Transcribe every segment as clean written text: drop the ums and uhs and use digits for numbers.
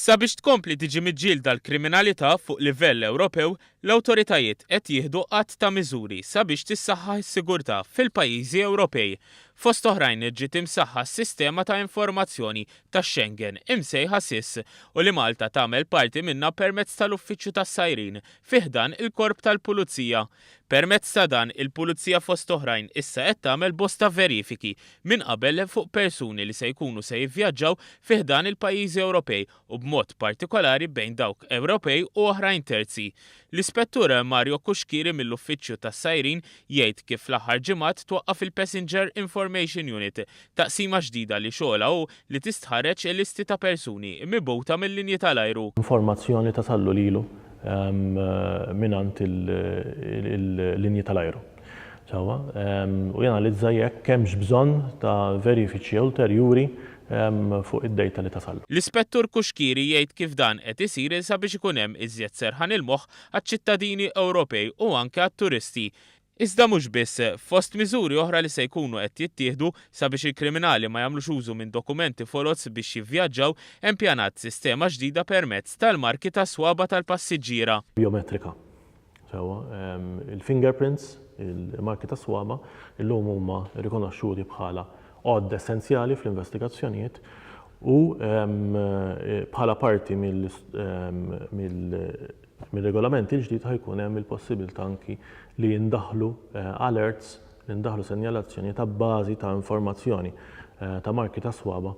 Sabiex tkompli tiġi miġġielda l-kriminalità fuq livell Ewropew, l-awtoritajiet qed jieħdu għadd ta' miżuri sabiex tissaħħaħ is-sigurtà fil-pajjiżi Ewropej. Fost oħrajn ġiet imsaħħa s-sistema ta' informazzjoni ta' Schengen imsejħa sis u li Malta tagħmel parti minnha permezz tal-Uffiċċju tas-Sajrin fi ħdan il-Korp tal Pulizija. Permezz ta' dan, il-Pulizija fost oħrajn issa qed tagħmel bosta verifiki minn qabel fuq persuni li se jkunu se jivvjaġġaw fi ħdan il-pajjiżi Ewropej u b'mod partikolari bejn dawk Ewropej u oħrajn terzi. L-Ispettur Mario Cuschieri mill-Uffiċċju tas-Sajrin jgħid kif fl-aħħar ġimgħat twaqqaf il-Passenger Information Unit, taqsima ġdida li xogħolha hu li tistħarreġ listi ta' persuni mibgħuta mil-linji tal-ajru. Informazzjoni li tasallu lilu mingħand il-linji tal-ajru. Sewwa, u janalizza jekk hemmx bżonn ta' verifiċi ulterjuri fuq id-dejta li tasal. L-Ispettur Cuschieri jgħid kif dan qed isir sabiex ikun hemm iżjed serħan il-moħħ għaċ-ċittadini Ewropej u anke għat-turisti. Iżda mhux biss, fost miżuri oħra li se jkunu qed jittieħdu sabiex il-kriminali ma jagħmlux użu minn dokumenti foloz biex jivvjaġġaw, hemm pjanat sistema ġdida permezz tal-marki tas-swaba' tal-passiġġiera. Biometrika. Sewwa, il-fingerprints, il-marki tas-swaba', illum huma rikonoxxuti bħala għodda essenzjali fl-investigazzjonijiet u bħala parti mill Mir-regolament il-ġdid ħa jkun hemm il-possibilità anki li jindaħlu alerts, li jindaħlu senjalazzjonijiet abbażi ta' informazzjoni ta' marki ta' swaba'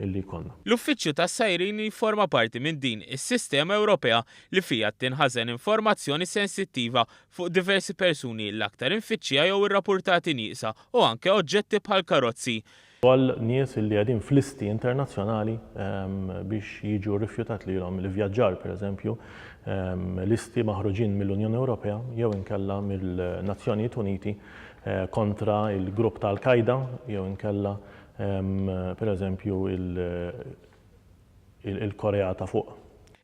illi jkollna. L-Uffiċċju tas-Sajrin jifforma parti minn din is-sistema Ewropea li fiha tinħażen informazzjoni sensittiva fuq diversi persuni l-aktar imfittxija jew irrapurtati nieqsa u anke oġġetti bħal karozzi. Ukoll nies li qegħdin f'listi internazzjonali biex jiġu rrifjutat lilhom l-ivvjaġġar, pereżempju, listi maħruġin mill-Unjoni Ewropea jew inkella mill-Nazzjonijiet Uniti kontra l-grupp ta' Al-Qaeda jew inkella, pereżempju, il-Korea ta' Fuq.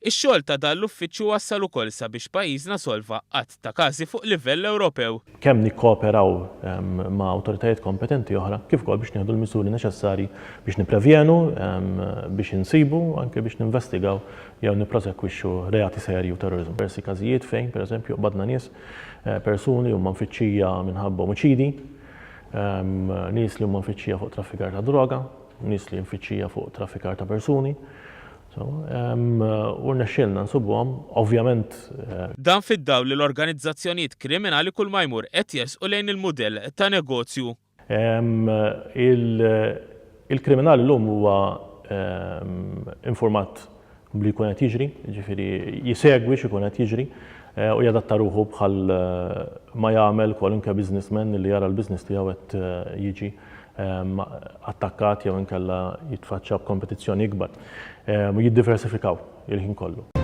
Ix-xogħol ta' dan l-uffiċċju wassal ukoll sabiex pajjiżna solva għadd ta' każi fuq livell Ewropew. Kemm nikkooperaw ma' awtoritajiet kompetenti oħra kif ukoll biex nieħdu l-miżuri neċessarji biex nipprevjenu, biex insibu u anke biex ninvestigaw jew nipprosekwixxu reati serji u terroriżmu. Diversi każijiet fejn, pereżempju, qbadna nies, persuni li huma mfittxija minħabba omiċidi, nies li huma mfittxija fuq traffikar ta' droga, nies li mfittxija fuq traffikar ta' persuni. U rnexxielna nsubuhom, ovvjament. Dan fid-dawl li l-organizzazzjonijiet kriminali kull ma jmur qed jersqu lejn il-mudell ta' negozju. Il-kriminal illum huwa infurmat b'li jkun qed jiġri, jiġifieri jsegwi x'ikun qed jiġri u jadatta ruħu bħal ma jagħmel kwalunkwe businessman li jara l-business tiegħu qed jiġi attakkat jew inkella jitfaċċa b'kompetizzjoni ikbar. U jiddiversifikaw il-ħin kollu.